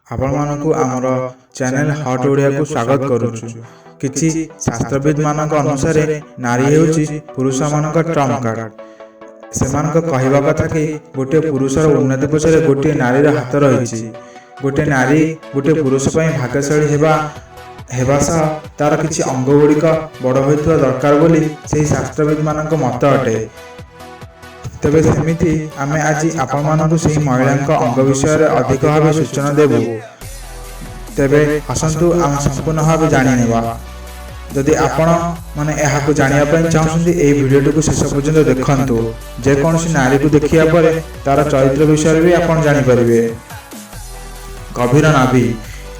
ଆପଣମାନଙ୍କୁ ଆମର channel hot ଓଡ଼ିଆକୁ ସ୍ୱାଗତ କରୁଛୁ। କିଛି ଶାସ୍ତ୍ରବିଦମାନଙ୍କ ଅନୁସାରେ ନାରୀ ହେଉଛି ପୁରୁଷମାନଙ୍କ ଟ୍ରମ୍ପ କାର୍ଡ। ସେମାନଙ୍କ କହିବା କଥା କି ଗୋଟିଏ ପୁରୁଷର ଉନ୍ନତି ପଛରେ ଗୋଟିଏ ନାରୀର ହାତ ରହିଛି। ଗୋଟିଏ ନାରୀ ଗୋଟିଏ ପୁରୁଷ ପାଇଁ ଭାଗ୍ୟଶାଳୀ ହେବା ସହ ତାର କିଛି ଅଙ୍ଗ ଗୁଡ଼ିକ ବଡ଼ ହୋଇଥିବା ଦରକାର ବୋଲି ସେହି ଶାସ୍ତ୍ରବିଦମାନଙ୍କ ମତ ଅଟେ। ତେବେ ସେମିତି ଆମେ ଆଜି ଆପଣମାନଙ୍କୁ ସେହି ମହିଳାଙ୍କ ଅଙ୍ଗ ବିଷୟରେ ଅଧିକ ଭାବେ ସୂଚନା ଦେବୁ। ତେବେ ଆସନ୍ତୁ, ଆମେ ସମ୍ପୂର୍ଣ୍ଣ ଭାବେ ଜାଣିନେବା। ଯଦି ଆପଣ ମାନେ ଏହାକୁ ଜାଣିବା ପାଇଁ ଚାହୁଁଛନ୍ତି, ଏହି ଭିଡ଼ିଓଟିକୁ ଶେଷ ପର୍ଯ୍ୟନ୍ତ ଦେଖନ୍ତୁ। ଯେକୌଣସି ନାରୀକୁ ଦେଖିବା ପରେ ତାର ଚରିତ୍ର ବିଷୟରେ ବି ଆପଣ ଜାଣିପାରିବେ। ଗଭୀର ନାଭି।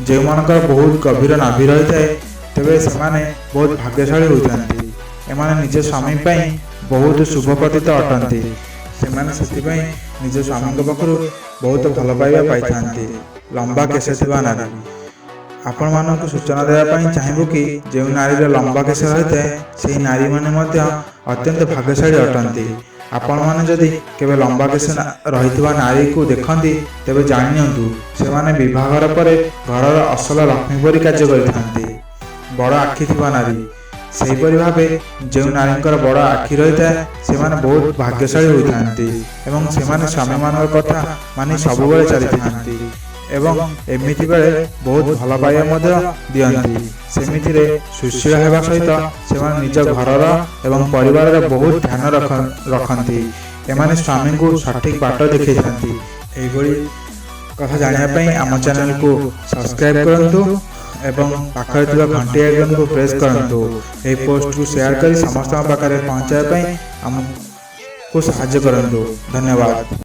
ଯେଉଁମାନଙ୍କର ବହୁତ ଗଭୀର ନାଭି ରହିଥାଏ, ତେବେ ସେମାନେ ବହୁତ ଭାଗ୍ୟଶାଳୀ ହୋଇଥାନ୍ତି। ଏମାନେ ନିଜ ସ୍ୱାମୀ ପାଇଁ ବହୁତ ଶୁଭ ପ୍ରତୀତ ଅଟନ୍ତି। ସେମାନେ ସେଥିପାଇଁ ନିଜ ସ୍ୱାମୀଙ୍କ ପାଖରୁ ବହୁତ ଭଲ ପାଇବା ପାଇଥାନ୍ତି। ଲମ୍ବା କେଶ ଥିବା ନାରୀ। ଆପଣମାନଙ୍କୁ ସୂଚନା ଦେବା ପାଇଁ ଚାହିଁବୁ କି ଯେଉଁ ନାରୀର ଲମ୍ବା କେଶ ରହିଥାଏ, ସେହି ନାରୀମାନେ ମଧ୍ୟ ଅତ୍ୟନ୍ତ ଭାଗ୍ୟଶାଳୀ ଅଟନ୍ତି। ଆପଣମାନେ ଯଦି କେବେ ଲମ୍ବା କେଶ ରହିଥିବା ନାରୀକୁ ଦେଖନ୍ତି, ତେବେ ଜାଣିନିଅନ୍ତୁ ସେମାନେ ବିବାହଘର ପରେ ଘରର ଅସଲ ଲକ୍ଷ୍ମୀ ପରି କାର୍ଯ୍ୟ କରିଥାନ୍ତି। ବଡ଼ ଆଖି ଥିବା ନାରୀ। ସେହିପରି ଭାବେ ଯେଉଁ ନାରୀଙ୍କର ବଡ଼ ଆଖି ରହିଥାଏ, ସେମାନେ ବହୁତ ଭାଗ୍ୟଶାଳୀ ହୋଇଥାନ୍ତି ଏବଂ ସେମାନେ ସ୍ୱାମୀମାନଙ୍କ କଥା ମାନି ସବୁବେଳେ ଚାଲିଥାନ୍ତି ଏବଂ ଏମିତି ବେଳେ ବହୁତ ଭଲ ପାଇବା ମଧ୍ୟ ଦିଅନ୍ତି। ସେମିତିରେ ସୁଶୀଳ ହେବା ସହିତ ସେମାନେ ନିଜ ଘରର ଏବଂ ପରିବାରର ବହୁତ ଧ୍ୟାନ ରଖନ୍ତି। ଏମାନେ ସ୍ୱାମୀଙ୍କୁ ସଠିକ ବାଟ ଦେଖାଇଥାନ୍ତି। ଏହିଭଳି କଥା ଜାଣିବା ପାଇଁ ଆମ ଚ୍ୟାନେଲକୁ ସବସ୍କ୍ରାଇବ କରନ୍ତୁ ଏବଂ ପାଖରେ ଥିବା ଘଣ୍ଟି ଆଇକନକୁ ପ୍ରେସ୍ କରନ୍ତୁ। ଏହି ପୋଷ୍ଟକୁ ସେୟାର କରି ସମସ୍ତଙ୍କ ପାଖରେ ପହଞ୍ଚାଇବା ପାଇଁ ଆମକୁ ସାହାଯ୍ୟ କରନ୍ତୁ। ଧନ୍ୟବାଦ।